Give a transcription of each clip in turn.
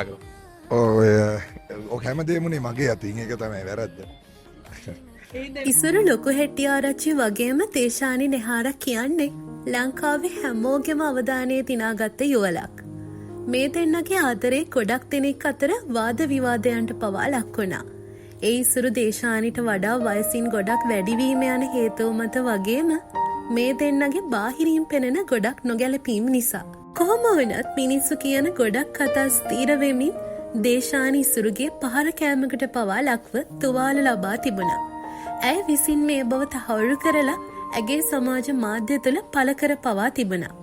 කරමු. ඔව්, ඔය ඔක හැමදේම උනේ මගේ අතින්. ඒක තමයි වැරද්ද. ඉසුරු ලොකු හෙට්ටිආරච්චි වගේම තේෂානි නෙහාර කියන්නේ ලංකාවේ හැමෝගෙම අවධානය දිනාගත්ත යුවලක්. මේ දෙන්නගේ ආදරේ ගොඩක් දෙනෙක් අතර වාද විවාදයන්ට පවා ලක් වුණා. ඒ ඉසුරු දේශානිට වඩා වයසින් ගොඩක් වැඩිවීම යන හේතුව මත වගේම මේ දෙන්නගේ බාහිරින් පෙනෙන ගොඩක් නොගැලපීම් නිසා. කොහොම වුණත් මිනිස්සු කියන ගොඩක් කතා ස්ථිර වෙමින් දේශානි ඉසුරුගේ පහර කෑමකට පවා ලක්ව තුවාල ලබා තිබුණා. ඇය විසින් මේ බව තහවුරු කරලා ඇගේ සමාජ මාධ්‍ය තුළ පළ කර පවා තිබුණා.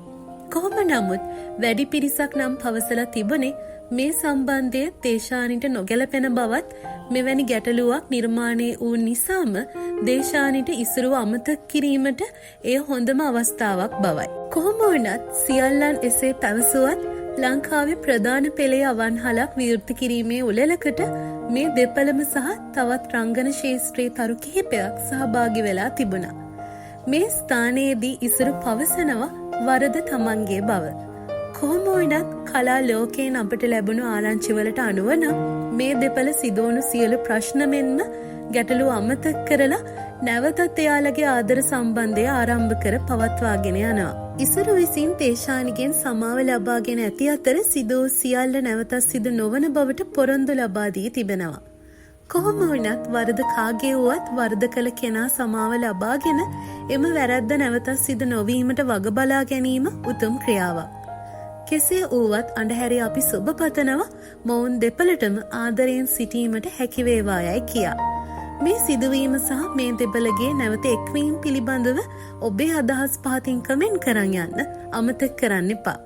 කොහොම නමුත් වැඩි පිරිසක් නම් පවසලා තිබුණේ මේ සම්බන්ධය දේශානිට නොගැලපෙන බවත්, මෙවැනි ගැටලුවක් නිර්මාණය වූ නිසාම දේශානිට ඉසුරුව අමතක කිරීමට එය හොඳම අවස්ථාවක් බවයි. කොහොම වුණත් සියල්ලන් එසේ පැවසුවත් ලංකාවේ ප්‍රධාන පෙළේ අවන්හලක් විවෘත කිරීමේ උළෙලකට මේ දෙපළම සහ තවත් රංගන ක්ෂේත්‍රයේ තරු කිහිපයක් සහභාගී වෙලා තිබුණා. මේ ස්ථානයේදී ඉසුරු පවසනවා වරද තමන්ගේ බව. කොහොම වුණත් කලා ලෝකයෙන් අපට ලැබුණු ආරංචිවලට අනුව නම් මේ දෙපළ සිදුවුණු සියලු ප්‍රශ්න මෙන්ම ගැටලු අමතක කරලා නැවතත් එයාලගේ ආදර සම්බන්ධය ආරම්භ කර පවත්වාගෙන යනවා. ඉසුරු විසින් තේෂානිගෙන් සමාව ලබාගෙන ඇති අතර සිදු වූ සියල්ල නැවතත් සිදු නොවන බවට පොරොන්දු ලබා දී තිබෙනවා. කොහොම වුණත් වරද කාගේ වුවත් වරද කළ කෙනා සමාව ලබාගෙන එම වැරැද්ද නැවතත් සිදු නොවීමට වග බලා ගැනීම උතුම් ක්‍රියාවක්. කෙසේ වුවත් අඳුරේ අපි සුබ පතනවා මොවුන් දෙපළටම ආදරයෙන් සිටීමට හැකි වේවා යයි කියා. මේ සිදුවීම සහ මේ දෙපළගේ නැවත එක්වීම පිළිබඳව ඔබේ අදහස් පහතින් කමෙන්ට් කරන් යන්න අමතක කරන්න එපා.